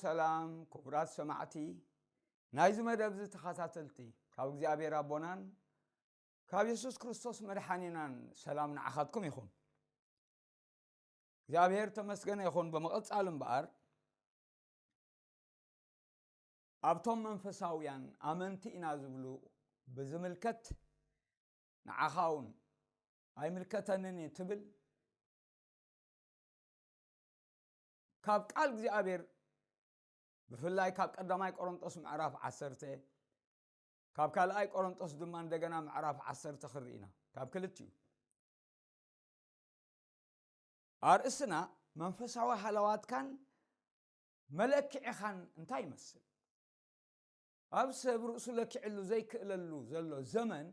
ሰላም ክቡራት ሰማዕቲ ናይዚ መደብ እዚ ተኸታተልቲ፣ ካብ እግዚኣብሔር ኣቦናን ካብ የሱስ ክርስቶስ መድሓኒናን ሰላም ንዓኻትኩም ይኹን። እግዚኣብሔር ተመስገነ ይኹን። ብምቕጻል እምበኣር ኣብቶም መንፈሳውያን ኣመንቲ ኢና ዝብሉ ብዝምልከት ንዓኻ እውን ኣይምልከተንን እዩ ትብል ካብ ቃል እግዚኣብሔር ብፍላይ ካብ ቀዳማይ ቆሮንጦስ ምዕራፍ ዓሰርተ ካብ ካልኣይ ቆሮንጦስ ድማ እንደገና ምዕራፍ ዓሰርተ ክንርኢ ኢና። ካብ ክልቲኡ ኣርእስና መንፈሳዊ ሃለዋትካን መለክዒኻን እንታይ ይመስል? ኣብ ሰብ ርእሱ ለኪዕሉ ዘይክእለሉ ዘሎ ዘመን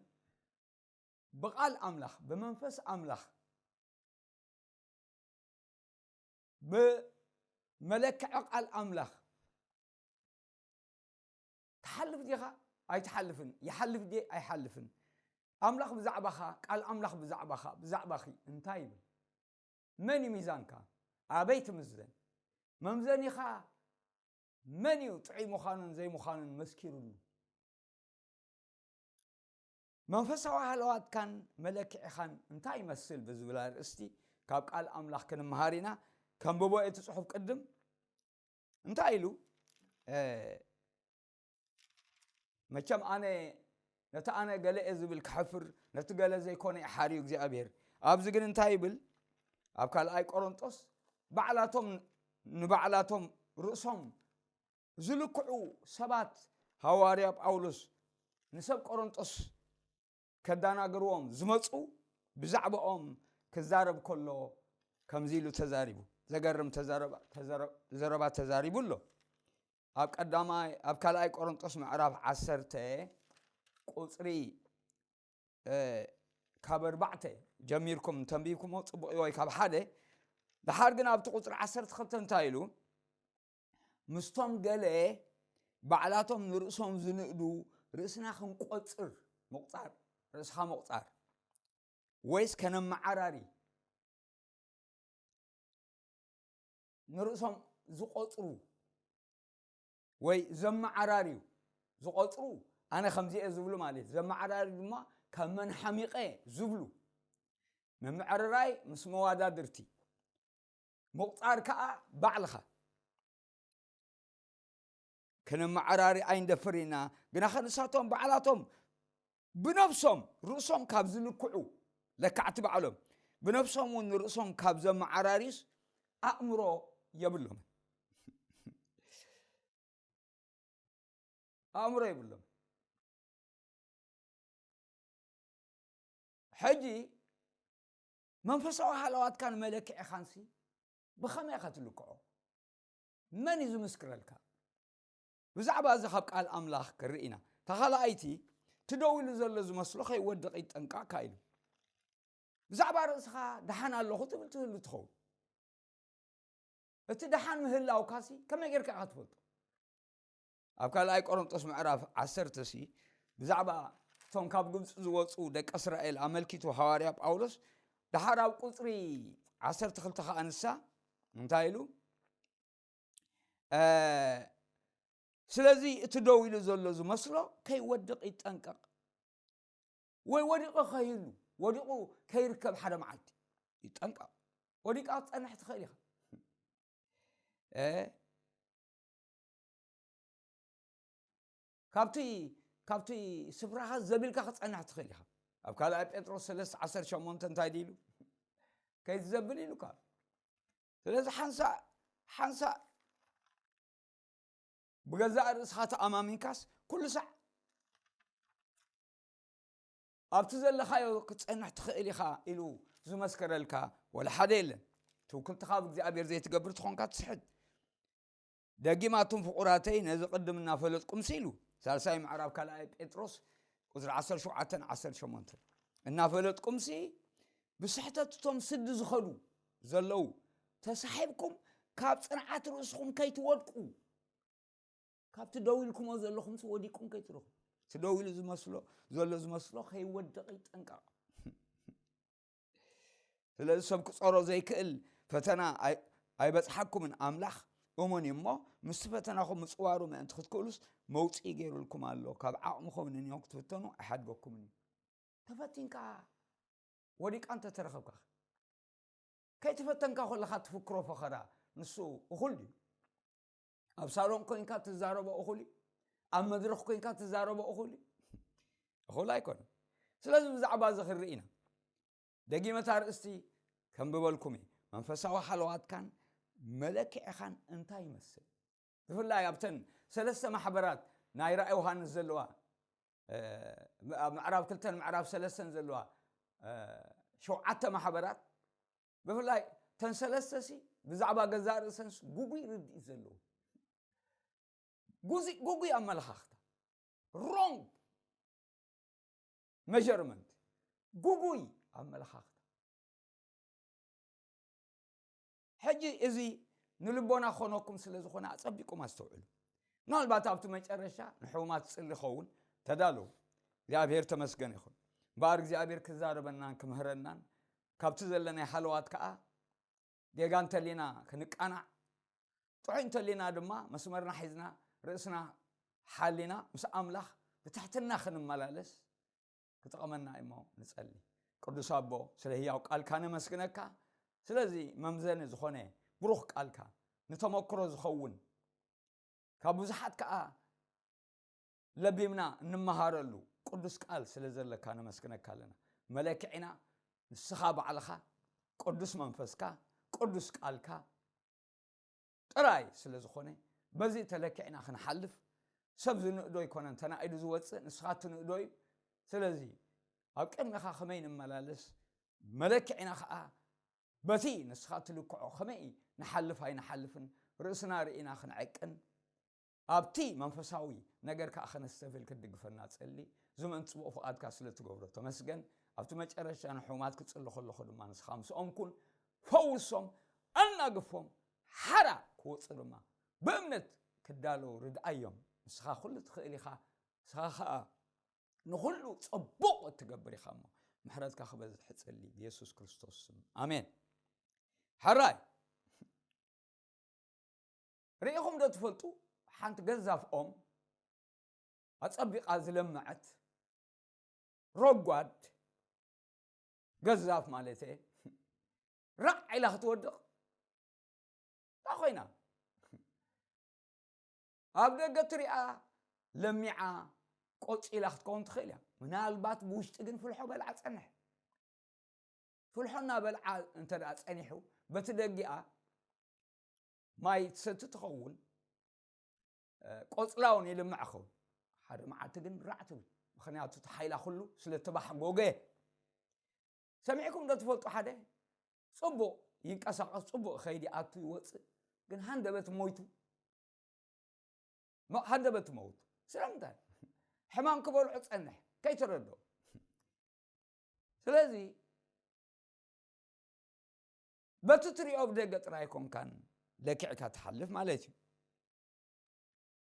ብቓል ኣምላኽ ብመንፈስ ኣምላኽ ብመለክዒ ቃል ኣምላኽ ትሓልፍ ዲኻ ኣይትሓልፍን? ይሓልፍ ዲ ኣይሓልፍን? ኣምላኽ ብዛዕባኻ ቃል ኣምላኽ ብዛዕባኻ ብዛዕባኺ እንታይ ይብል? መን እዩ ሚዛንካ? ኣበይ ትምዘን? መምዘኒኻ መን እዩ ጥዑይ ምዃኑን ዘይምዃኑን መስኪሩሉ? መንፈሳዊ ሃለዋትካን መለክዒኻን እንታይ ይመስል ብዝብል ኣርእስቲ ካብ ቃል ኣምላኽ ክንምሃር ኢና። ከንብቦ እቲ ጽሑፍ ቅድም እንታይ ኢሉ? መቸም ኣነ ነቲ ኣነ ገለ እየ ዝብል ክሕፍር ነቲ ገለ ዘይኮነ ይሓርዩ እግዚኣብሔር። ኣብዚ ግን እንታይ ይብል? ኣብ ካልኣይ ቆሮንጦስ ባዕላቶም ንባዕላቶም ርእሶም ዝልክዑ ሰባት ሃዋርያ ጳውሎስ ንሰብ ቆሮንጦስ ከዳናግርዎም ዝመፁ ብዛዕባኦም ክዛረብ ከሎ ከምዚ ኢሉ ተዛሪቡ። ዘገርም ተዛረባ- ተዘረ- ዘረባ ተዛሪቡ ኣሎ። ኣብ ቀዳማይ ኣብ ካልኣይ ቆሮንጦስ ምዕራፍ ዓሰርተ ቁፅሪ እ፣ ካብ ኣርባዕተ ጀሚርኩም ተንቢብኩሞ ፅቡቅ እዩ፣ ወይ ካብ ሓደ። ደሓር ግን ኣብቲ ቁፅሪ ዓሰርተ ክልተ እንታይ ኢሉ? ምስቶም ገለ ባዕላቶም ንርእሶም ዝንእዱ ርእስና ክንቆፅር፣ ምቁፃር፣ ርእስኻ ምቁፃር ወይስ ከነመዓራሪ ንርእሶም ዝቆፅሩ ወይ ዘመዓራርዩ ዝቆፅሩ ኣነ ከምዚ እየ ዝብሉ ማለት እዩ። ዘመዓራርዩ ድማ ካብ መን ሓሚቐ ዝብሉ ምምዕርራይ ምስ መዋዳድርቲ ምቑፃር ከዓ ባዕልኻ ክነመዓራሪ ኣይንደፍር ኢና። ግና ከንሳቶም ባዕላቶም ብነብሶም ርእሶም ካብ ዝልክዑ ለካዕቲ ባዕሎም ብነብሶም እውን ርእሶም ካብ ዘመዓራርዩስ ኣእምሮ የብሎም። ኣእምሮ የብሎም። ሕጂ መንፈሳዊ ሃለዋትካን መለክዒኻንሲ ብኸመይ ኢኻ ትልክዖ? መን እዩ ዝምስክረልካ? ብዛዕባ እዚ ካብ ቃል ኣምላኽ ክርኢ ኢና። ተኻልኣይቲ ትደው ኢሉ ዘሎ ዝመስሎ ከይወድቕ ይጠንቀቕካ ኢሉ። ብዛዕባ ርእስኻ ደሓን ኣለኹ ትብል ትህሉ ትኸውን። እቲ ደሓን ምህላውካሲ ከመይ ጌርካ ኢኻ ትፈልጦ? ኣብ ካልኣይ ቆሮንጦስ ምዕራፍ ዓሰርተ ሲ ብዛዕባ እቶም ካብ ግብፂ ዝወፁ ደቂ እስራኤል ኣመልኪቱ ሃዋርያ ጳውሎስ ደሓር ኣብ ቁፅሪ ዓሰርተ ክልተ ከዓ ንሳ እንታይ ኢሉ? ስለዚ እቲ ደው ኢሉ ዘሎ ዝመስሎ ከይወድቕ ይጠንቀቕ፣ ወይ ወዲቑ ከይህሉ ወዲቑ ከይርከብ ሓደ መዓልቲ ይጠንቀቕ። ወዲቃ ክትፀንሕ ትኽእል ኢኻ። ካብቲ ካብቲ ስፍራኻ ዘቢልካ ክትፀንሕ ትኽእል ኢኻ። ኣብ ካልኣይ ጴጥሮስ ሰለስተ ዓሰርተ ሸሞንተ እንታይ ድኢሉ? ከይትዘብል ኢሉካ። ስለዚ ሓንሳእ ሓንሳእ ብገዛእ ርእስኻ ተኣማሚንካስ ኩሉ ሳዕ ኣብቲ ዘለኻዮ ክትፀንሕ ትኽእል ኢኻ ኢሉ ዝመስከረልካ ወላ ሓደ የለን። ትውክልትኻ ብእግዚኣብሔር ዘይትገብር ትኾንካ ትስሕት። ደጊማቱም ፍቑራተይ ነዚ ቅድም እናፈለጥኩምሲ ኢሉ ሳልሳይ ምዕራብ ካልኣይ ጴጥሮስ ቁፅሪ ዓሰርተ ሸውዓተ ዓሰርተ ሸሞንተ እናፈለጥኩምሲ ብስሕተት እቶም ስዲ ዝኸዱ ዘለዉ ተሳሒብኩም ካብ ፅንዓት ርእስኹም ከይትወድቁ ካብቲ ደው ኢልኩሞ ዘለኹምሲ ወዲቅኩም ከይትረኹ እቲ ደው ኢሉ ዝመስሎ ዘሎ ዝመስሎ ከይወድቕ ይጠንቀቕ። ስለዚ ሰብ ክፀሮ ዘይክእል ፈተና ኣይበፅሓኩምን ኣምላኽ እሙን እዩ እሞ፣ ምስቲ ፈተናኹም ምጽዋሩ ምእንቲ ክትክእሉስ፣ መውጽኢ ገይሩልኩም ኣሎ። ካብ ዓቕምኹም ንንዮም ክትፍተኑ ኣይሓድገኩምን እዩ። ተፈቲንካ ወዲቃ እንተተረኸብካ፣ ከይተፈተንካ ከለኻ ትፍክሮ ፈኸራ፣ ንሱ እኹል ድዩ? ኣብ ሳሎን ኮይንካ ትዛረቦ እኹል እዩ? ኣብ መድረኽ ኮይንካ ትዛረቦ እኹል እዩ? እኹል ኣይኮነን። ስለዚ ብዛዕባ እዚ ክንርኢ ኢና። ደጊመ እታ ርእስቲ ከንብበልኩም እዩ። መንፈሳዊ ሓለዋትካን መለክዕኻን እንታይ ይመስል? ብፍላይ ኣብተን ሰለስተ ማሕበራት ናይ ራእይ ዮሃንስ ዘለዋ፣ እ፣ ኣብ ምዕራፍ ክልተን ምዕራፍ ሰለስተን ዘለዋ፣ እ፣ ሸውዓተ ማሕበራት፣ ብፍላይ ተን ሰለስተሲ ብዛዕባ ገዛእ ርእሰንስ ጉጉይ ርድኢት ዘለዎ፣ ጉዚ-፣ ጉጉይ ኣመለኻኽታ፣ ሮንግ ሜዠርመንት፣ ጉጉይ ኣመለኻኽታ። ሕጂ እዚ ንልቦና ክኾነኩም ስለ ዝኾነ ኣጸቢቁም ኣስተውዕሉ። ምናልባት ኣብቲ መጨረሻ ንሕሙማት ጽሊ ኸውን ተዳለዉ። እግዚኣብሔር ተመስገን ይኹን። እምበኣር እግዚኣብሔር ክዛረበናን ክምህረናን ካብቲ ዘለናይ ሃለዋት ከኣ ጌጋ እንተሊና ክንቃናዕ፣ ጥዑይ እንተሊና ድማ መስመርና ሒዝና ርእስና ሓሊና ምስ ኣምላኽ ብትሕትና ክንመላለስ ክጠቐመና እሞ ንጸሊ። ቅዱስ ኣቦ፣ ስለ ህያው ቃልካ ነመስግነካ። ስለዚ መምዘኒ ዝኾነ ብሩኽ ቃልካ፣ ንተመክሮ ዝኸውን፣ ካብ ብዙሓት ከኣ ለቢምና እንመሃረሉ ቅዱስ ቃል ስለ ዘለካ ነመስግነካ ኣለና። መለክዒና ንስኻ ባዕልኻ፣ ቅዱስ መንፈስካ፣ ቅዱስ ቃልካ ጥራይ ስለ ዝኾነ፣ በዚ ተለኪዕና ክንሓልፍ፣ ሰብ ዝንእዶ ኣይኮነን ተናኢዱ ዝወጽእ፣ ንስኻ ትንእዶ እዩ። ስለዚ ኣብ ቅድሚኻ ከመይ ንመላለስ፣ መለክዒና ኸኣ በቲ ንስኻ ትልክዖ ከመይ ንሓልፍ ኣይንሓልፍን፣ ርእስና ርኢና ክንዕቅን፣ ኣብቲ መንፈሳዊ ነገር ከኣ ከነስተብህል ክትድግፈና ጸሊ። እዚ ምእንቲ ጽቡቕ ፍቓድካ ስለ ትገብሮ ተመስገን። ኣብቲ መጨረሻ ንሕሙማት ክጽሊ ከለኹ ድማ ንስኻ ምስኦም ኩን፣ ፈውሶም፣ ኣናግፎም፣ ሓራ ክወጹ ድማ ብእምነት ክዳለዉ ርድኣዮም። ንስኻ ኩሉ ትኽእል ኢኻ። ንስኻ ኸኣ ንኹሉ ጽቡቕ እትገብር ኢኻ እሞ፣ ምሕረትካ ክበዝሕ እጸሊ ብየሱስ ክርስቶስ ስም። ኣሜን። ሕራይ። ርኢኹም ዶ ትፈልጡ? ሓንቲ ገዛፍ ኦም ኣጸቢቓ ዝለመዐት ረጓድ፣ ገዛፍ ማለት እየ፣ ራዕ ኢላ ክትወድቕ እንታይ ኮይና? ኣብ ደገ ትሪኣ ለሚዓ ቆጺላ ክትከውን ትኽእል እያ። ምናልባት ብውሽጢ ግን ፍልሖ በልዓ ጸንሕ። ፍልሖ እናበልዓ እንተ ደኣ ጸኒሑ፣ በቲ ደጊኣ ማይ ትሰቲ ትኸውን፣ እ፣ ቆጽላ እውን ይልምዕ ኸውን። ሓደ መዓልቲ ግን ራዕ ትብል። ምኽንያቱ እቲ ሓይላ ኩሉ ስለ ተባሕጎገ። ሰሚዕኩም ዶ ትፈልጡ? ሓደ ጽቡቕ ይንቀሳቐስ፣ ጽቡቕ ይኸይድ፣ ይኣቱ፣ ይወጽእ፣ ግን ሃንደበት ሞይቱ። ሞ-፣ ሃንደበት ሞይቱ። ስለምንታይ? ሕማም ክበልዖ ጸንሕ፣ ከይተረድኦ። ስለዚ በቲ ትሪኦ ብደገ ጥራይ ኮንካን ለኪዕካ ትሓልፍ ማለት እዩ።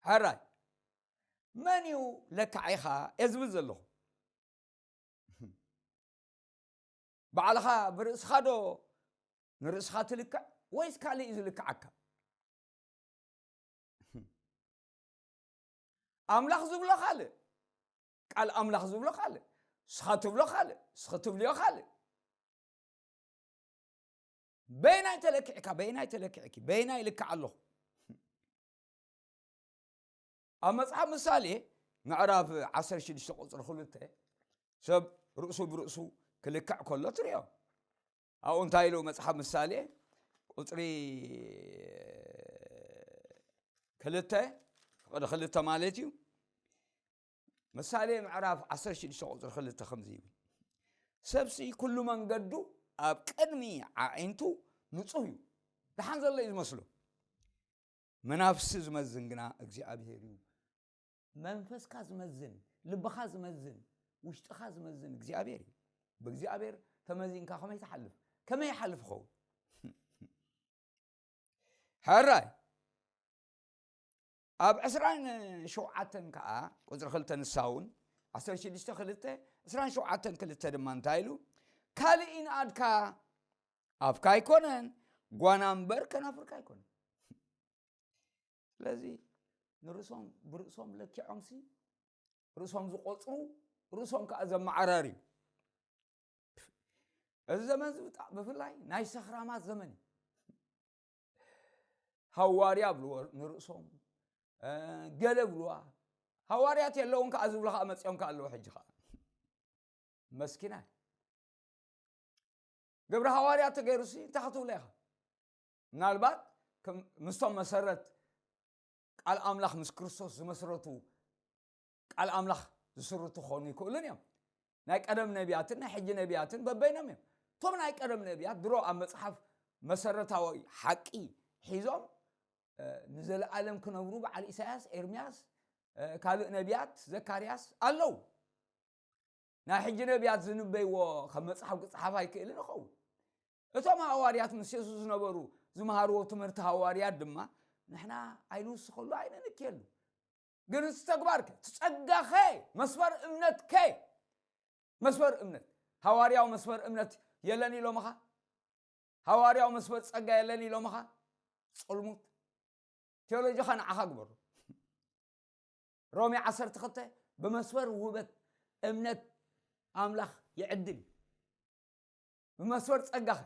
ሕራይ፣ መን እዩ ለካዒኻ እየ ዝብል ዘለኹ? ባዕልኻ ብርእስኻ ዶ ንርእስኻ ትልክዕ ወይስ ካልእ እዩ ዝልክዓካ? ኣምላኽ ዝብሎ ካልእ፣ ቃል ኣምላኽ ዝብሎ ካልእ፣ ንስኻ ትብሎ ካልእ፣ ንስኺ ትብልዮ ካልእ። በየናይ ተለኪዕካ፣ በየናይ ተለኪዕኪ፣ በየናይ ልክዕ ኣለኹ? ኣብ መጽሓፍ ምሳሌ ምዕራፍ ዓሰርተ ሽዱሽተ ቁጽሪ ክልተ፣ ሰብ ርእሱ ብርእሱ ክልክዕ ከሎ ትርእዮ። ኣብኡ እንታይ ኢሉ መጽሓፍ ምሳሌ ቁጽሪ ክልተ፣ ፍቕዲ ክልተ ማለት እዩ። ምሳሌ ምዕራፍ ዓሰርተ ሽዱሽተ ቁጽሪ ክልተ ከምዚ ይብል፣ "ሰብሲ ኩሉ መንገዱ ኣብ ቅድሚ ኣዒንቱ ንጹህ እዩ፣ ደሓን ዘሎ እዩ ዝመስሎ። መናፍሲ ዝመዝን ግና እግዚኣብሄር እዩ።" መንፈስካ ዝመዝን፣ ልብኻ ዝመዝን፣ ውሽጥኻ ዝመዝን እግዚኣብሄር እዩ። ብእግዚኣብሄር ተመዚንካ ከመይ ትሓልፍ? ከመይ ይሓልፍ ይኸውን? ሕራይ። ኣብ ዕስራን ሸውዓተን ከኣ ቁጽሪ ክልተ ንሳ እውን፣ ዓሰርተ ሽዱሽተ ክልተ፣ ዕስራን ሸውዓተን ክልተ ድማ እንታይ ኢሉ? "ካልእ ይንኣድካ፣ ኣፍካ ኣይኮነን፣ ጓና እምበር ከናፍርካ ኣይኮነን።" ስለዚ ንርእሶም ብርእሶም ለኪዖምሲ ርእሶም ዝቆጽሩ ርእሶም ከዓ ዘመዓራርዩ። እዚ ዘመን እዚ ብጣ- ብፍላይ ናይ ሰኽራማት ዘመን እዩ። ሃዋርያ ብልዎ ንርእሶም፣ እ፣ ገለ ብልዋ። ሃዋርያት የለውን ከዓ ዝብሉ ከዓ መጺኦም ከዓ ኣለዉ። ሕጂ ከዓ መስኪናይ ግብሪ ሃዋርያ ተገይሩሲ እንታይ ክትብሎ ኢኻ? ምናልባት ከም ምስቶም መሰረት ቃል ኣምላኽ ምስ ክርስቶስ ዝመስረቱ ቃል ኣምላኽ ዝስርቱ ክኾኑ ይክእሉን እዮም። ናይ ቀደም ነቢያትን ናይ ሕጂ ነቢያትን በበይኖም እዮም። እቶም ናይ ቀደም ነቢያት ድሮ ኣብ መጽሓፍ መሰረታዊ ሓቂ ሒዞም፣ እ፣ ንዘለኣለም ክነብሩ በዓል ኢሳያስ፣ ኤርምያስ፣ እ፣ ካልእ ነቢያት፣ ዘካርያስ ኣለዉ። ናይ ሕጂ ነቢያት ዝንበይዎ ከም መጽሓፍ ክጽሓፍ ኣይክእልን ይኸውን። እቶም ሃዋርያት ምስ የሱስ ዝነበሩ ዝመሃርዎ ትምህርቲ ሃዋርያት ድማ ንሕና ኣይንውስኸሉ ኣይንንክየሉ። ግን እቲ ተግባርከ፣ እቲ ጸጋኸ፣ መስፈር እምነትከ፣ መስፈር እምነት፣ ሃዋርያዊ መስፈር እምነት የለን ኢሎምኻ? ሃዋርያዊ መስፈር ጸጋ የለን ኢሎምኻ? ጽልሙት። ቴዎሎጂኻ ንዓኻ ግበሮ። ሮሜ ዓሰርተ ክልተ ብመስፈር ውህበት እምነት ኣምላኽ ይዕድል እዩ። ብመስፈር ጸጋኸ።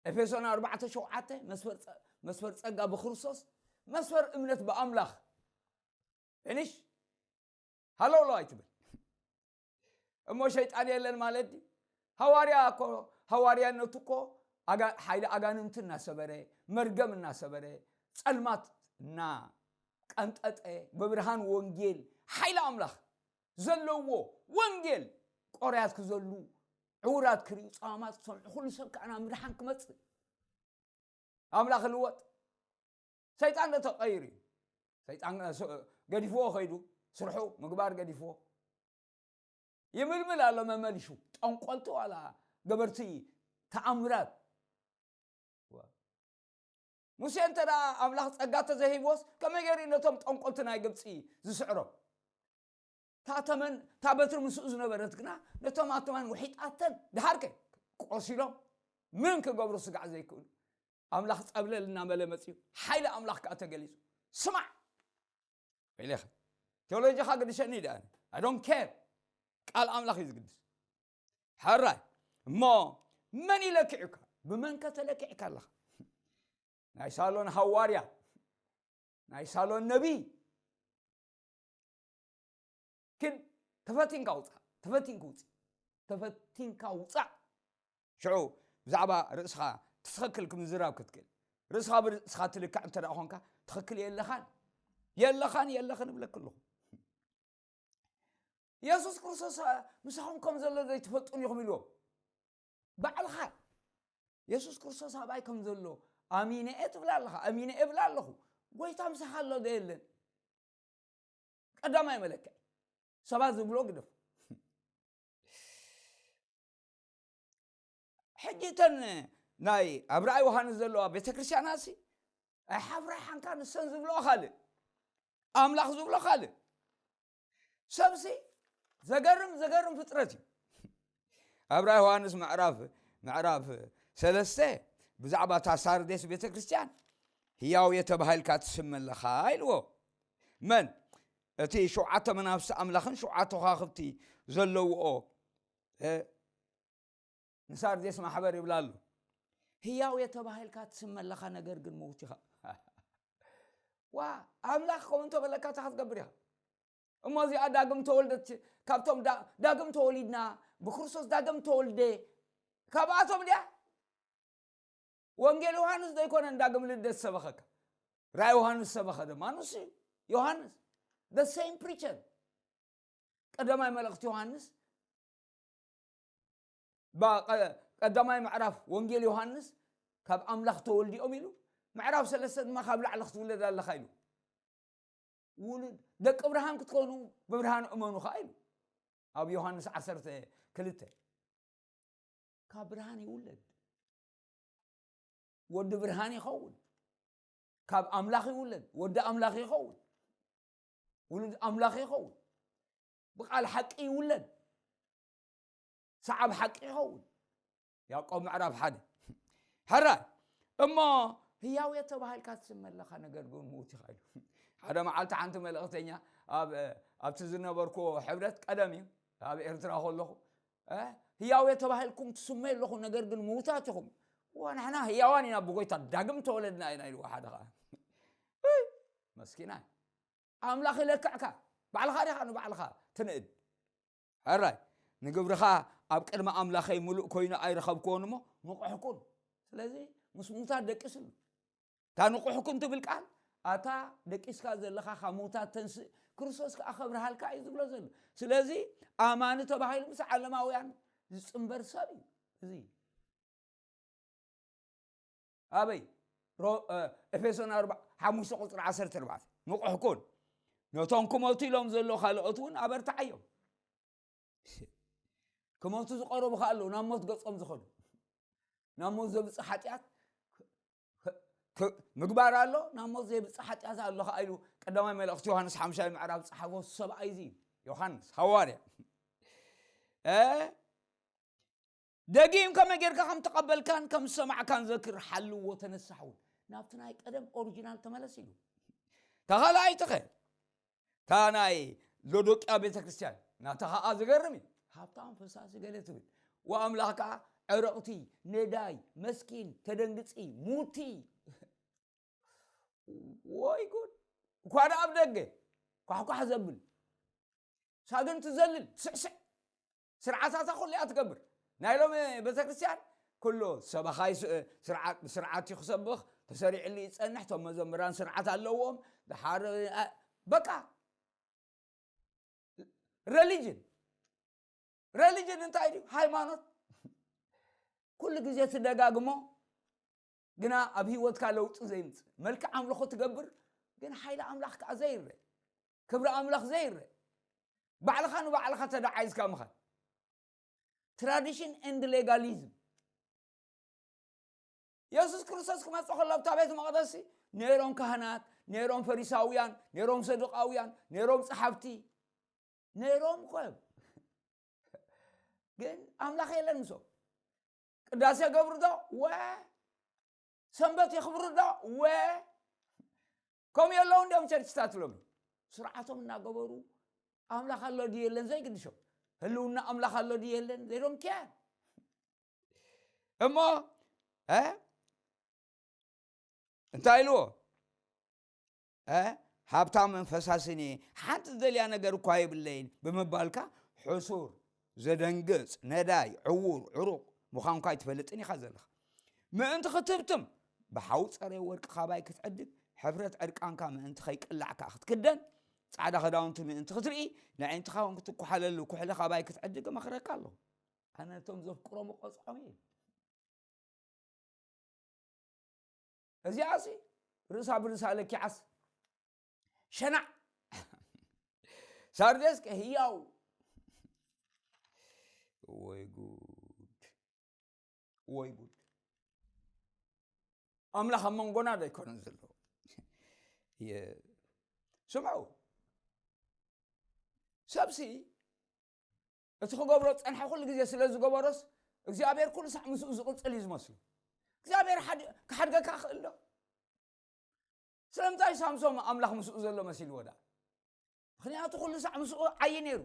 ኤፌሶን ኣርባዕተ ሸውዓተ መስፈር ጸ-፣ መስፈር ጸጋ ብክርስቶስ መስፈር እምነት ብኣምላኽ። ፊኒሽ። ሃሎ ሎ ኣይትብል። እሞ ሸይጣን የለን ማለት ድዩ? ሃዋርያ እኮ፣ ሃዋርያነቱ እኮ ኣጋ-፣ ሓይሊ ኣጋንንቲ እናሰበረ፣ መርገም እናሰበረ፣ ጸልማት እናቀንጠጠ፣ ብብርሃን ወንጌል ሓይሊ ኣምላኽ ዘለዎ ወንጌል ቆርያት ክዘሉ፣ ዕውራት ክርእዩ፣ ጸማማት ክሰምዑ፣ ኩሉ ሰብ ከኣ ናብ ምድሓን ክመጽእ። ኣምላኽ ይልወጥ። ሰይጣን ዶ ተቐይሩ እዩ? ሰይጣን፣ እ፣ ስ-፣ ገዲፍዎ ኸይዱ፣ ስርሑ ምግባር ገዲፍዎ። ይምልምል ኣሎ መመሊሹ። ጠንቆልቲ ዋላ ገበርቲ ተኣምራት። ሙሴ እንተ ደኣ ኣምላኽ ጸጋ ተዘይሂብዎስ፣ ከመይ ገይሩ እዩ ነቶም ጠንቆልቲ ናይ ግብጺ ዝስዕሮም? እታ ተመን፣ እታ በትሪ ምስኡ ዝነበረት ግና ነቶም ኣተማን ውሒጣተን፣ ደሃርከ ቆሲሎም፣ ምንም ክገብሩ ስጋዕ ዘይክእሉ። ኣምላኽ ጸብለል እናበለ መጺኡ፣ ሓይሊ ኣምላኽ ከኣ ተገሊጹ። ስማዕ! ኢለ ኢኸ። ቴዎሎጂኻ ግድሸኒ ደኣ። I don't care። ቃል ኣምላኽ እዩ ዝግድስ። ሕራይ። እሞ መን እዩ ለኪዑካ? ብመን ከ ተለኪዕካ ኣለኻ? ናይ ሳሎን ሃዋርያ፣ ናይ ሳሎን ነቢይ። ግን ተፈቲንካ ውጻእ፣ ተፈቲንካ ውጽእ፣ ተፈቲንካ ውጻእ። ሽዑ ብዛዕባ ርእስኻ ትኽክል ምዝራብ ክትክእል። ርእስኻ ብርእስኻ ትልካዕ እንተ ደኣ ኾንካ፣ ትኽክል የለኻን። የለኻን፣ የለኽን እብለኪ ኣለኹ። የሱስ ክርስቶስ፣ "ምሳኹም ከም ዘሎ ዘይትፈልጡን ኢኹም" ኢልዎም። ባዕልኻ፣ "የሱስ ክርስቶስ ኣባይ ከም ዘሎ ኣሚነ እየ" ትብል ኣለኻ። ኣሚነ እየ እብል ኣለኹ። ጎይታ ምሳኻ ኣሎ ዶ የለን? ቀዳማይ መለክዒ። ሰባት ዝብሎ ግደፍ። ሕጂ እተን ናይ ኣብ ራእይ ዮሃንስ ዘለዋ ቤተ ክርስቲያናትሲ ኣይሓፍራሓንካ፣ ንሰን ዝብሎ ካልእ፣ ኣምላኽ ዝብሎ ካልእ። ሰብሲ ዘገርም፣ ዘገርም ፍጥረት እዩ። ኣብ ራእይ ዮሃንስ ምዕራፍ፣ ምዕራፍ ሰለስተ ብዛዕባ እታ ሳርዴስ ቤተ ክርስቲያን፣ "ህያው እየ ተባሂልካ ትስመ ኣለኻ" ኢልዎ። መን? እቲ ሸውዓተ መናፍስቲ ኣምላኽን ሸውዓተ ከዋኽብቲ ዘለውኦ፣ እ፣ ንሳርዴስ ማሕበር ይብላ ኣሎ። "ህያው እየ ተባሂልካ ትስመ ኣለኻ፣ ነገር ግን ምዉት ኢኻ።" ዋ፣ ኣምላኽ ከምኡ እንተበለካ እንታይ ክትገብር ኢኻ? እሞ እዚኣ ዳግም ተወልደት፣ ካብቶም ዳ-፣ ዳግም ተወሊድና፣ ብክርስቶስ ዳግም ተወልደ፣ ካብኣቶም ድያ? ወንጌል ዮሃንስ ዶ ኣይኮነን ዳግም ልደት ሰበኸካ? ራእይ ዮሃንስ ሰበኸ ድማ ንሱ እዩ። ዮሃንስ፣ the same preacher። ቀዳማይ መልእኽቲ ዮሃንስ፣ ባ-፣ ቀ-፣ ቀዳማይ ምዕራፍ ወንጌል ዮሃንስ፣ "ካብ ኣምላኽ ተወልዲኦም" ኢሉ፣ ምዕራፍ ሰለስተ ድማ፣ "ካብ ላዕሊ ክትውለድ ኣለኻ" ኢሉ። ውሉድ ደቂ ብርሃን ክትኮኑ ብብርሃን እመኑ ኸዓ ኢሉ። ኣብ ዮሃንስ ዓሰርተ ክልተ፣ ካብ ብርሃን ይውለድ፣ ወዲ ብርሃን ይኸውን። ካብ ኣምላኽ ይውለድ፣ ወዲ ኣምላኽ ይኸውን፣ ውሉድ ኣምላኽ ይኸውን፣ ብቃል ሓቂ ይውለድ፣ ሰዓብ ሓቂ ይኸውን። ያዕቆብ ምዕራፍ ሓደ። ሕራይ እሞ ህያው እየ ተባሂልካ ትስመ ኣለኻ፣ ነገር ግን ምዉት ኢኻ ኢሉ። ሓደ መዓልቲ ሓንቲ መልእኽተኛ ኣብ ኣብቲ ዝነበርኩዎ ሕብረት፣ ቀደም እዩ፣ ኣብ ኤርትራ ከለኹ፣ እ፣ ህያው እየ ተባሂልኩም ትስመዩ ኣለኹ፣ ነገር ግን ምዉታት ኢኹም። እዋ ንሕና ህያዋን ኢና ብጎይታ፣ ዳግም ተወለድና ኢና ኢልዎ ሓደ ኸዓ። እይ፣ መስኪናይ። ኣምላኽ ይለክዕካ። ባዕልኻ ዲኻ ንባዕልኻ ትንእድ? ሕራይ፣ ንግብርኻ ኣብ ቅድሚ ኣምላኸይ ምሉእ ኮይኑ ኣይረኸብክዎን እሞ ንቑሕ ኩን። ስለዚ ምስ ምዉታት ደቅስሉ። እታ ንቑሕ ኩን ትብል ቃል፣ ኣታ ደቂስካ ዘለኻ ካብ ምዉታት ተንስእ፣ ክርስቶስ ከኣ ከብርሃልካ እዩ ዝብሎ ዘሎ። ስለዚ ኣማኒ ተባሂሉ ምስ ዓለማውያን ዝጽንበር ሰብ እዩ። እዚ ኣበይ? ሮ-፣ እ፣ ኤፌሶን ኣርባ፣ ሓሙሽተ ቁጽሪ ዓሰርተ ኣርባዕተ። ንቑሕ ኩን። ነቶም ክመቱ ኢሎም ዘለዉ ካልኦት እውን ኣበርትዓዮም። ክመቱ ዝቐረቡ ከኣ ኣለዉ፣ ናብ ሞት ገጾም ዝኸዱ። ናብ ሞት ዘብጽእ ሓጢኣት ክ-፣ ክ-፣ ምግባር ኣሎ፣ ናብ ሞት ዘየብጽእ ሓጢኣት ኣሎ ከኣ ኢሉ ቀዳማይ መልእኽቲ ዮሃንስ ሓምሻይ ምዕራፍ ዝጸሓፎ ሰብኣይ እዚ እዩ። ዮሃንስ ሃዋርያ። እ፣ ደጊም ከመይ ጌርካ ከም ተቐበልካን ከም ዝሰማዕካን ዘክር፣ ሓልዎ፣ ተነሳሕ እውን። ናብቲ ናይ ቀደም ኦሪጂናል ተመለስ ኢሉ። ተኻልኣይትኸ? እታ ናይ ሎዶቅያ ቤተ ክርስቲያን፣ ናታ ኸዓ ዝገርም እዩ። ሃብታም፣ ፈሳሲ፣ ገለ ትብል። ወኣምላኽ ከኣ ዕርቕቲ፣ ነዳይ፣ መስኪን፣ ተደንግጺ፣ ሙቲ። ወይ ጉድ! እኳ ደኣ ኣብ ደገ ኳሕኳሕ ዘብል፣ ሳግን ትዘልል፣ ስዕስዕ፣ ስርዓታታ ኩሉ እያ ትገብር። ናይ ሎሚ ቤተክርስትያን ኩሉ ሰባኻይ ስ-፣ ስርዓት፣ ብስርዓት እዩ ክሰብኽ፣ ተሰሪዕሉ ይጸንሕ፣ እቶም መዘምራን ስርዓት ኣለዎም። ደሓር፣ እ፣ በቃ ረሊጅን፣ ረሊጅን እንታይ ድዩ? ሃይማኖት። ኩሉ ግዜ ትደጋግሞ፣ ግና ኣብ ህይወትካ ለውጢ ዘይምጽእ። መልክዕ ኣምልኾ ትገብር፣ ግን ሓይሊ ኣምላኽ ከኣ ዘይርእ፣ ክብሪ ኣምላኽ ዘይርእ። ባዕልኻ ንባዕልኻ ተደዓይዝካ ምኻድ። ትራዲሽን ኤንድ ሌጋሊዝም። የሱስ ክርስቶስ ክመጽእ ከሎ ኣብታ ቤት መቕደስሲ ነይሮም ካህናት፣ ነይሮም ፈሪሳውያን፣ ነይሮም ሰዱቃውያን፣ ነይሮም ጸሓፍቲ፣ ነይሮም እኮ እዮም። ግን ኣምላኽ የለን ምስኦም። ቅዳሴ ገብሩ ዶ? ወ-፣ ሰንበት የኽብሩ ዶ? ወ-፣ ከምኡ የለውን ድዮም ቸርችታት ሎሚ? ስርዓቶም እናገበሩ ኣምላኽ ኣሎ ድዩ የለን ዘይግድሾም። ህልውና ኣምላኽ ኣሎ ድዩ የለን? They don't care። እሞ፣ እ? እንታይ ኢልዎ? እ? ሃብታምን ፈሳስን እየ፣ ሓንቲ ዝደልያ ነገር እኳ የብለይን ብምባልካ፣ ሕሱር፣ ዘደንግጽ፣ ነዳይ፣ ዕዉር፣ ዕሩቕ ምዃንኳ ኣይትፈልጥን ኢኻ ዘለኻ። ምእንቲ ክትህብትም፣ ብሓዊ ጸረየ ወርቂ ካባይ ክትዕድግ፣ ሕፍረት ዕርቃንካ ምእንቲ ከይቅላዕ ከኣ ክትክደን፣ ጻዕዳ ክዳውንቲ ምእንቲ ክትርኢ፣ ነዒንትኻ እውን ክትኳሓለሉ ኩሕሊ ካባይ ክትዕድግ እመኽረካ ኣለኹ። ኣነ ነቶም ዘፍቅሮም እቆጽዖም እየ። እዚኣሲ ርእሳ ብርእሳ ለኪዓስ ሸናዕ። ሳርዴስ ከ ህያው። ወይ ጉድ፣ ወይ ጉድ። ኣምላኽ ኣብ መንጎና ዶ ኣይኮነን ዘሎ? የ-፣ ስምዑ፣ ሰብሲ እቲ ክገብሮ ዝጸንሐ ኩሉ ግዜ ስለ ዝገበሮስ፣ እግዚኣብሔር ኩሉ ሳዕ ምስኡ ዝቕጽል እዩ ዝመስሎ። እግዚኣብሔር ሓድ-፣ ክሓድገካ ክኽእል ዶ? ስለምንታይ ሳምሶም ኣምላኽ ምስኡ ዘሎ መሲልዎ ደኣ? ምኽንያቱ ኩሉ ሳዕ ምስኡ ዓዪ ነይሩ።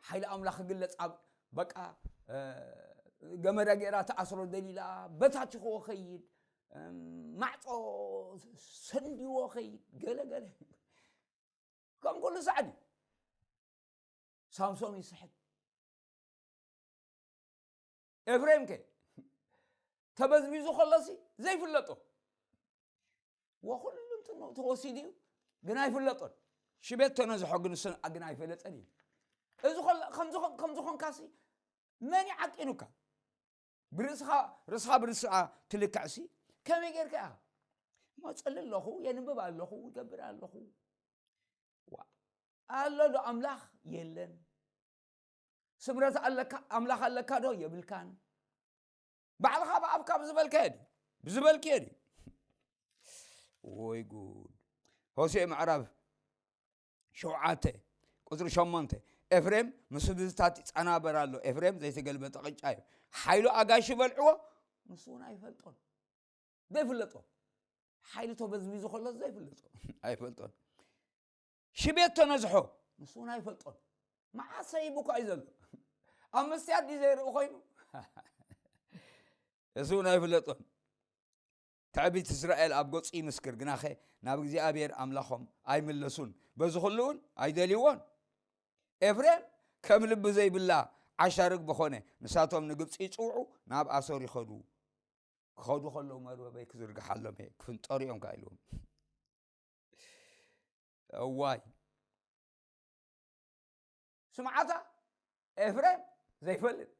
ሓይሊ ኣምላኽ ክግለጽ ኣብ በቃ፣ እ፣ ገመዳ ገይራ ትኣስሮ ደሊላ፣ በታቲኽዎ ኸይድ፣ እም፣ ማዕጾ ሰንዲዎ ኸይድ፣ ገለ ገለ። ከም ኩሉ ሳዕ ድዩ? ሳምሶም ይስሕት። ኤፍሬም ከ ተበዝቢዙ ከሎሲ ዘይፍለጦ። ወኹሉ እንትኑ ተወሲዱ እዩ፣ ግን ኣይፍለጦን። ሽቤት ተነዝሖ ግን እሱ ግን ኣይፈለጠን እዩ። እዚ ኸሎ-፣ ከምዚ ኾን-፣ ከምዚ ኾንካሲ መን ይዓቂኑካ? ብርእስኻ፣ ርእስኻ ብርእስኻ ትልክዕሲ ከመይ ጌርካ ኢኻ? እሞ ጽሊ ኣለኹ፣ የንብብ ኣለኹ፣ ይገብር ኣለኹ። ዋ፣ ኣሎ ዶ ኣምላኽ? የለን። ስምረት ኣለካ፣ ኣምላኽ ኣለካ ዶ? የብልካን። ባዕልኻ ብኣፍካ ብዝበልካዮ ድዩ? ብዝበልክዮ ድዩ? ወይ ጉድ። ሆሴዕ ምዕራፍ ሸውዓተ ቁጽሪ ሸሞንተ፣ ኤፍሬም ምስ ህዝብታት ይጸናበር ኣሎ። ኤፍሬም ዘይተገልበጠ ቅጫ እዩ። ሓይሉ ኣጋይሽ ይበልዕዎ፣ ንሱ እውን ኣይፈልጦን። ዘይፍለጦ። ሓይሊ ተበዝቢዙ ከሎ ዘይፍልጦ ኣይፈልጦን። ሽቤት ተነዝሖ ንሱ እውን ኣይፈልጦን። መዓሰ ይብኳ እዩ ዘሎ። ኣብ መስትያት ድዩ ዘይርኢ ኮይኑ? እሱ እውን ኣይፍለጦን። ትዕቢት እስራኤል ኣብ ገጹ ይምስክር፣ ግናኸ ናብ እግዚኣብሔር ኣምላኾም ኣይምለሱን፣ በዚ ኹሉ እውን ኣይደልይዎን። ኤፍሬም ከም ልቢ ዘይብላ ዓሻ ርግቢ ኾነ። ንሳቶም ንግብጺ ይጽውዑ፣ ናብ ኣሶር ይኸዱ። ክኸዱ ከለዉ መርበበይ ክዝርግሓሎም እየ፣ ክፍንጠሩ እዮም ከኣ ኢልዎም። እዋይ ስምዓታ ኤፍሬም ዘይፈልጥ፣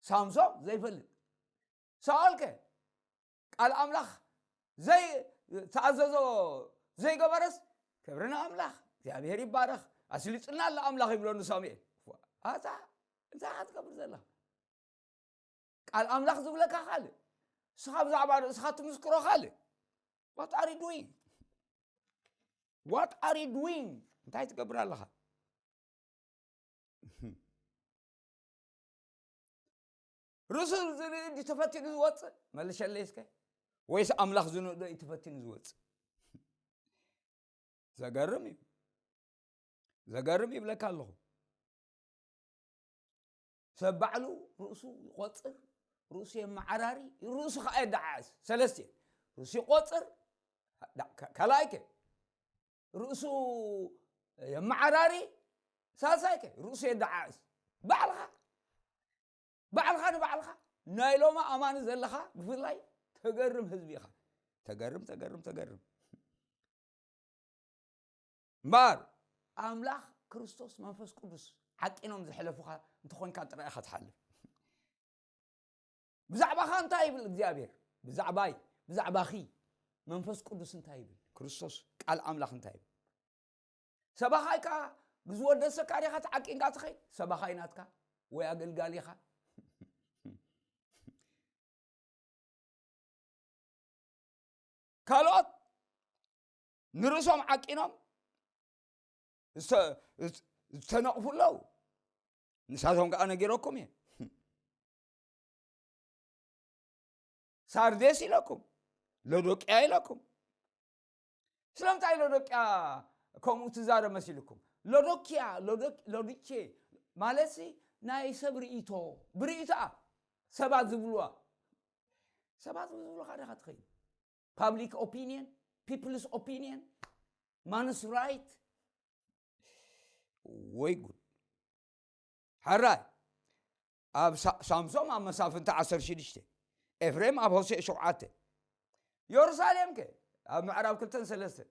ሳምሶም ዘይፈልጥ፣ ሳኦልከ ቃል ኣምላኽ ዘይተኣዘዞ ዘይገበረስ፣ ክብሪ ንኣምላኽ እግዚኣብሔር ይባረኽ ኣስሊጥና ኣሎ ኣምላኽ ይብሎ ንሳሙኤል። ኣታ እንታይ ኢኻ ትገብር ዘለኻ? ቃል ኣምላኽ ዝብለካ ካልእ፣ ንስኻ ብዛዕባ ርእስኻ ትምስክሮ ካልእ። What are you doing? What are you doing? እንታይ ትገብር ኣለኻ? ርእሱ ዝርኢ ድዩ ተፈቲኑ ዝወፅእ? መልሸለይ እስከ። ወይስ ኣምላኽ ዝንእዶ እዩ ተፈቲኑ ዝወፅእ? ዘገርም እዩ። ዘገርም ይብለካ ኣለኹ። ሰብ ባዕሉ ርእሱ ይቆጽር፣ ርእሱ የመዓራሪ፣ ርእሱ ኸዓ የደዓዕስ። ሰለስተ ርእሱ ይቆጽር፣ ዳ- ካ- ካልኣይከ ርእሱ የመዓራሪ፣ ሳልሳይከ ርእሱ የደዓዕስ። ባዕልኻ ባዕልኻ ንባዕልኻ ናይ ሎማ ኣማኒ ዘለኻ ብፍላይ ተገርም ህዝቢ ኢኻ። ተገርም ተገርም ተገርም። እምበኣር ኣምላኽ ክርስቶስ መንፈስ ቅዱስ ዓቂኖም ዘሕለፉኻ እንተኾንካ ጥራይ ኢኻ ትሓልፍ። ብዛዕባኻ እንታይ ይብል እግዚኣብሔር? ብዛዕባይ ብዛዕባኺ መንፈስ ቅዱስ እንታይ ይብል? ክርስቶስ ቃል ኣምላኽ እንታይ ይብል? ሰባኻይ ከኣ ብዝወደሰካ ዲኻ ተዓቂንካ ትኸይድ? ሰባኻይ ናትካ ወይ ኣገልጋሊኻ? ካልኦት ንርእሶም ዓቂኖም ዝተ- ዝተነቕፉ ኣለዉ። ንሳቶም ከኣ ነጊረኩም እየ። ሳርዴስ ኢለኩም፣ ሎዶቅያ ኢለኩም። ስለምንታይ ሎዶቅያ ከምኡ ትዛረብ መሲልኩም? ሎዶክያ፣ ሎዶክ- ሎዲቼ ማለትሲ ናይ ሰብ ርእይቶ፣ ብርእይቶኣ ሰባት ዝብልዋ። ሰባት ዝብሉኻ ዲኻ ትኸይድ? Public opinion, people's opinion, man's right። ወይ ጉድ። ሕራይ ኣብ ሳ- ሳምሶም ኣብ መሳፍንቲ ዓሰርተ ሽዱሽተ፣ ኤፍሬም ኣብ ሆሴዕ ሸውዓተ፣ የሩሳሌም ከ ኣብ ምዕራብ ክልተን ሰለስተን።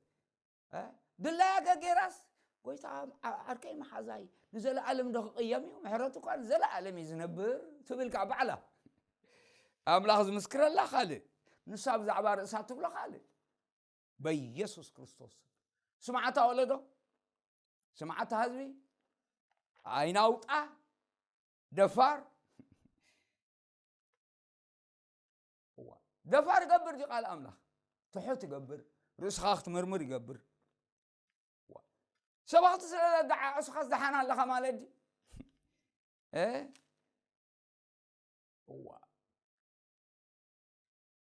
እ? ድላያ ከ ጌራስ፣ ጎይታ ዓ- ዓርከይ መሓዛይ ንዘለኣለም ዶ ክቕየም እዩ? ምሕረቱ እኳ ንዘለኣለም እዩ ዝነብር ትብል ከኣ ባዕላ። ኣምላኽ ዝምስክረላ ካልእ፣ ንሳ ብዛዕባ ርእሳ ትብሎ ካልእ። በኢየሱስ ክርስቶስ ስምዓታ ወለዶ፣ ስምዓታ ህዝቢ፣ ኣይናውጣ፣ ደፋር። እዋ፣ ደፋር ይገብር ድዩ ቃል ኣምላኽ? ትሑት ይገብር፣ ርእስኻ ክትምርምር ይገብር። እዋ፣ ሰባኽቲ ስለ ዘደዓዕሱኻስ ደሓን ኣለኻ ማለት ድዩ? እ? እዋ፣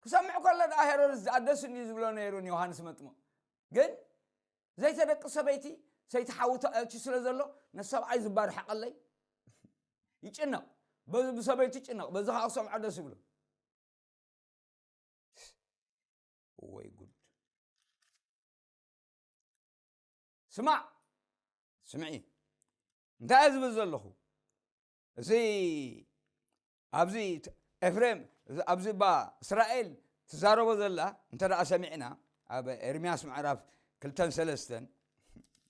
ክሰምዕ ከሎ ደኣ ሄሮድስ ደኣ ደስ እንድዩ ዝብሎ ነይሩ ንዮሃንስ መጥምቕ። ግን ዘይተደቂ ሰበይቲ ሰይቲ ሓዊ ተኣትዩ ስለ ዘሎ ነቲ ሰብኣይ ዝባርሓቐለይ ይጭነቕ። በዚ ብሰበይቱ ይጭነቕ፣ በዚ ኸኣ ክሰምዖ ደስ ይብሎ። ወይ ጉድ። ስማዕ፣ ስምዒ፣ እንታይ እየ ዝብል ዘለኹ? እዚ ኣብዚ ት- ኤፍሬም፣ እዚ ኣብዚ እባ እስራኤል ትዛረቦ ዘላ እንተ ደኣ ሰሚዕና፣ ኣብ ኤርምያስ ምዕራፍ ክልተን ሰለስተን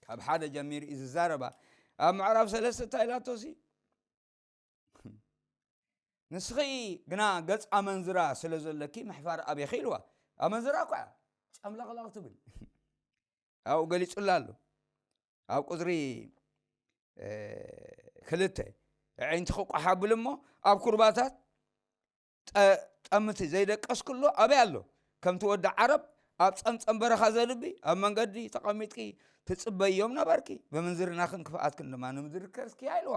ካብ ሓደ ጀሚሩ እዩ ዝዛረባ። ኣብ ምዕራፍ ሰለስተ እንታይ ኢላቶሲ? ንስኺ ግና ገጽ ኣመንዝራ ስለ ዘለኪ ምሕፋር ኣቤኺ ኢልዋ። ኣመንዝራ እኳ እያ ጨምለቕለቕ ትብል። ኣብኡ ገሊጹላ ኣሎ። ኣብ ቁጽሪ እ፣ ክልተ፣ ኣዒንትኺ ቋሕ ኣብሊ እሞ ኣብ ኩርባታት ጠ- ጠምቲ ዘይደቀስክሎ ኣበይ ኣሎ? ከምቲ ወዲ ዓረብ ኣብ ጸምጸም በረኻ ዘድቢ ኣብ መንገዲ ተቐሚጥኪ ትጽበዮም ነበርኪ። ብምንዝርናኽን ክፍኣትክን ድማ ንምድሪ ከስክያ ኢልዋ።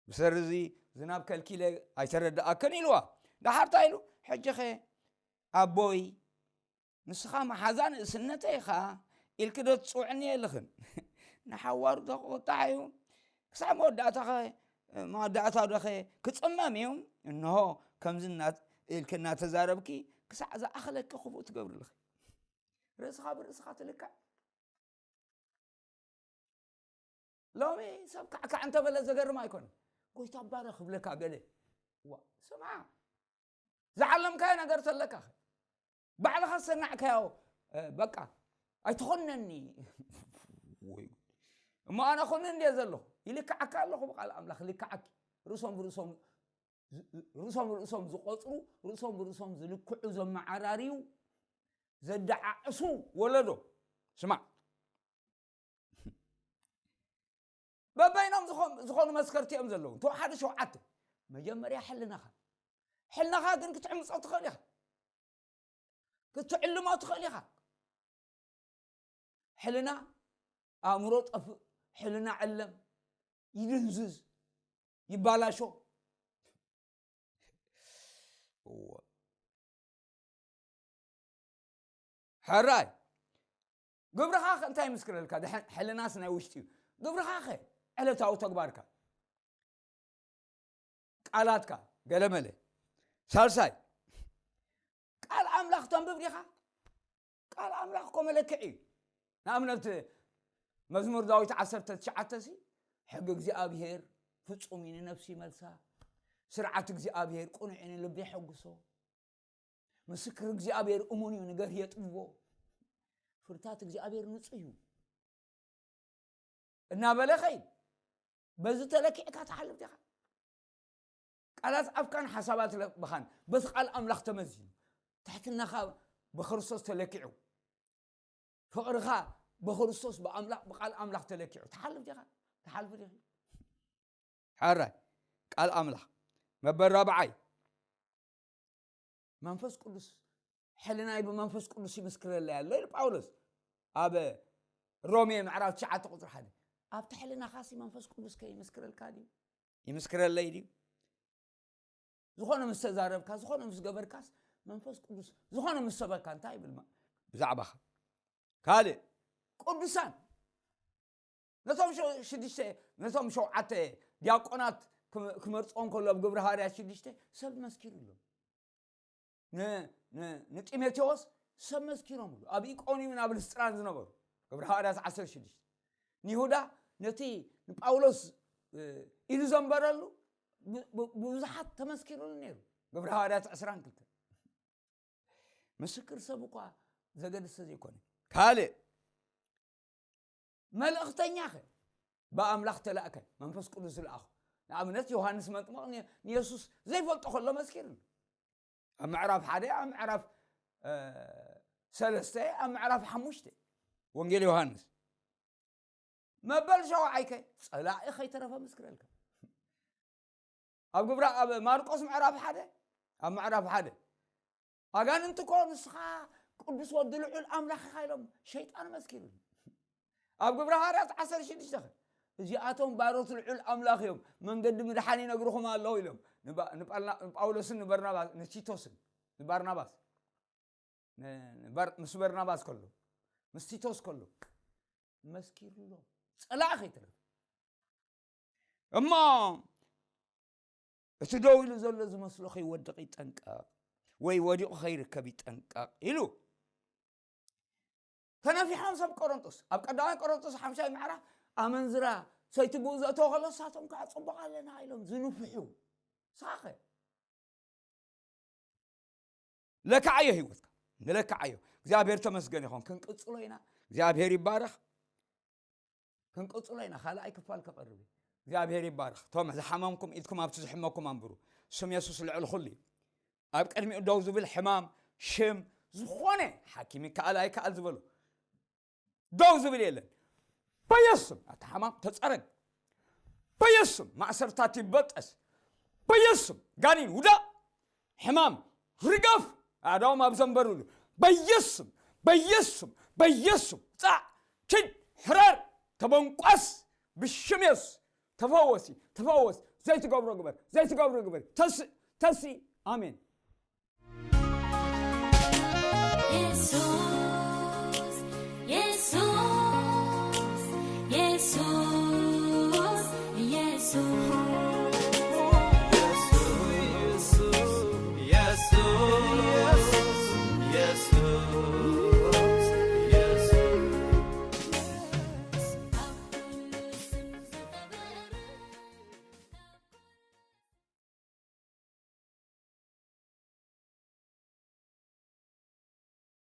ብሰሪ እዚ ዝናብ ከልኪለ ኣይተረድኣክን ኢልዋ። ደሓር እንታይ ኢሉ? ሕጂኸ ኣቦይ ንስኻ መሓዛ ንእስነተይ ኢኻ ኢልኪ ዶ ትጽውዕኒ የለኽን? ንሓዋሩ ዶ ክቕጣዕ እዩ? ክሳብ መወዳእታኸ፣ መወዳእታ ዶኸ ክጽመም እዩ? እንሆ፣ ከምዚ እና-፣ ኢልኪ እናተዛረብኪ ክሳዕ ዝኣኽለኪ ክፉእ ትገብሪ ኣለኺ። ርእስኻ ብርእስኻ ትልካዕ። ሎሚ ሰብ ካዕካዕ እንተበለ ዘገርም ኣይኮነ። ጎይታ ባረ ክብለካ ገለ። ዋ፣ ስምዓ። ዝዓለምካዮ ነገር ተለካ ኸ? ባዕልኻ ዝሰናዕካዮ፣ እ፣ በቃ፣ ኣይትኾነኒ። ወይ ጉድ። እሞ ኣነ ኹን እንድየ ዘለኹ። ይልክዓካ ኣለኹ ብቃል ኣምላኽ፣ ልክዓኪ። ርእሶም ብርእሶም ዝ-፣ ርእሶም ርእሶም ዝቆጽሩ፣ ርእሶም ብርእሶም ዝልክዑ፣ ዘመዓራርዩ፣ ዘደዓዕሱ ወለዶ። ስማዕ። በበይኖም ዝኾ-፣ ዝኾኑ መስከርቲ እዮም ዘለዉ። እንተ ሓደ ሸውዓተ። መጀመርያ ሕልናኻ። ሕልናኻ ግን ክትዕምጾ ትኽእል ኢኻ። ክትዕልሞ ትኽእል ኢኻ። ሕልና ኣእምሮ ጠፍእ፣ ሕልና ዕለም፣ ይድንዝዝ፣ ይባላሾ። እወ። ሕራይ፣ ግብርኻ ከ እንታይ ይምስክረልካ? ድሐን ሕልናስ ናይ ውሽጢ እዩ። ግብርኻ ከ ዕለታዊ ተግባርካ፣ ቃላትካ፣ ገለመለ። ሳልሳይ፣ ቃል ኣምላኽ ተንብብ ዲኻ? ቃል ኣምላኽ እኮ መለክዒ እዩ። ንኣብነት፣ መዝሙር ዳዊት ዓሰርተ ትሽዓተ ሲ፣ "ሕጊ እግዚኣብሔር ፍጹም እዩ፣ ንነፍሲ ይመልሳ፣ ስርዓት እግዚኣብሔር ቅኑዕ እዩ፣ ንልቢ የሐጉሶ፣ ምስክር እግዚኣብሔር እሙን እዩ፣ ንገርሂ የጥብቦ፣ ፍርታት እግዚኣብሔር ንጹህ እዩ" እናበለ ኸይድ። በዚ ተለኪዕካ ትሓልፍ ዲኻ? ቃላት ኣፍካን ሓሳባት ልብኻን በቲ ቃል ኣምላኽ ተመዚኑ፣ ትሕትናኻ ብክርስቶስ ተለኪዑ፣ ፍቕርኻ ብክርስቶስ ብኣምላኽ፣ ብቃል ኣምላኽ ተለኪዑ ትሓልፍ ዲኻ? ትሓልፍ ዲኺ? ሕራይ፣ ቃል ኣምላኽ። መበል ራብዓይ፣ መንፈስ ቅዱስ፣ ሕልናይ ብመንፈስ ቅዱስ ይምስክረለይ ኣሎ ኢሉ ጳውሎስ ኣብ ሮሜ ምዕራፍ ትሽዓተ ቁጽሪ ሓደ። ኣብቲ ሕልናኻሲ መንፈስ ቅዱስ ከይምስክረልካ ድዩ? ይምስክረለይ ድዩ? ዝኾነ ምስ ተዛረብካ፣ ዝኾነ ምስ ገበርካስ፣ መንፈስ ቅዱስ ዝኾነ ምስ ሰበካ እንታይ ይብል ማ-፣ ብዛዕባኻ? ካልእ፣ ቅዱሳን፣ ነቶም ሸ-፣ ሽዱሽተ፣ ነቶም ሸውዓተ ዲያቆናት ክመ-፣ ክመርጾም ከሎ ኣብ ግብረ ሃዋርያት ሽዱሽተ ሰብ መስኪሩሎም። ን-፣ ን-፣ ንጢሞቴዎስ ሰብ መስኪሮምሉ። ኣብ ኢቆንዩምን ኣብ ልስጥራን ዝነበሩ፣ ግብረ ሃዋርያት ዓሰርተ ሽዱሽተ። ንይሁዳ ነቲ ንጳውሎስ፣ እ፣ ኢሉ ዘንበረሉ ብ-፣ ብ-፣ ብብዙሓት ተመስኪሩሉ ነይሩ። ግብረ ሃዋርያት ዕስራን ክልተን። ምስክር ሰብ እኳ ዘገድስ ዘይኮነ። ካልእ፣ መልእኽተኛኸ ብኣምላኽ ተላእከ፣ መንፈስ ቅዱስ ዝለኣኹ። ንኣብነት፣ ዮሃንስ መጥምቕ ን-፣ ንየሱስ ዘይፈልጦ ከሎ መስኪሩሉ። ኣብ ምዕራፍ ሓደ፣ ኣብ ምዕራፍ፣ እ፣ ሰለስተ፣ ኣብ ምዕራፍ ሓሙሽተ ወንጌል ዮሃንስ። መበል ሸውዓይከ ጸላኢ ከይተረፈ ምስክረልካ። ኣብ ግብራ፣ ኣብ ማርቆስ ምዕራፍ ሓደ፣ ኣብ ምዕራፍ ሓደ፣ ኣጋንንቲ እኮ ንስኻ ቅዱስ ወዲ ልዑል ኣምላኽ ኢኻ ኢሎም ሸይጣን መስኪሩሉ። ኣብ ግብረ ሃዋርያት ዓሰርተ ሽዱሽተ ኸ፣ "እዚኣቶም ባሮት ልዑል ኣምላኽ እዮም፣ መንገዲ ምድሓን ይነግርኹም ኣለዉ" ኢሎም ንባ-፣ ንጳልና-፣ ንጳውሎስን ንበርናባስ፣ ንቲቶስን ንባርናባስ፣ ን-፣ ንበር-፣ ምስ በርናባስ ከሎ፣ ምስ ቲቶስ ከሎ መስኪሩሎም፣ ጸላኢ ከይተረፈ። እሞ እቲ ደው ኢሉ ዘሎ ዝመስሎ ከይወድቕ ይጠንቀቕ፣ ወይ ወዲቑ ከይርከብ ይጠንቀቕ ኢሉ ተነፊሖም ሰብ ቆሮንጦስ። ኣብ ቀዳማይ ቆሮንጦስ ሓምሻይ ምዕራፍ ኣመንዝራ ሰይቲ ብኡ ዘእተወ ከሎ፣ ንሳቶም ከዓ "ጽቡቕ ኣለና" ኢሎም ዝንፍሑ። ንስኻኸ? ለክዓዮ ህይወትካ፣ ንለክዓዮ። እግዚኣብሔር ተመስገን ይኹን። ክንቅጽሎ ኢና። እግዚኣብሔር ይባረኽ። ክንቅጽሎ ኢና። ካልኣይ ክፋል ከቐርብ እዩ። እግዚኣብሔር ይባረኽ። እቶም ዝሓመምኩም ኢድኩም ኣብቲ ዝሕመኩም ኣንብሩ። ስም የሱስ ልዕሊ ኩሉ እዩ። ኣብ ቅድሚኡ ደው ዝብል ሕማም፣ ሽም፣ ዝኾነ ሓኪም ይከኣል ኣይከኣል ዝበሎ ደው ዝብል የለን። በየሱም ኣቲ ሓማም ተጸረግ። በየሱም ማእሰርታት ይበጠስ። በየሱም ጋኒን ውዳእ። ሕማም ርገፍ። ኣዳም ኣብ ዘንበሩሉ። በየሱም፣ በየሱም፣ በየሱም ጻዕ፣ ኪድ፣ ሕረር፣ ተበንቋስ። ብሽም የሱስ ተፈወሲ፣ ተፈወስ። ዘይትገብሮ ግበር፣ ዘይትገብሮ ግበር። ተስ-፣ ተሲ፣ ኣሜን።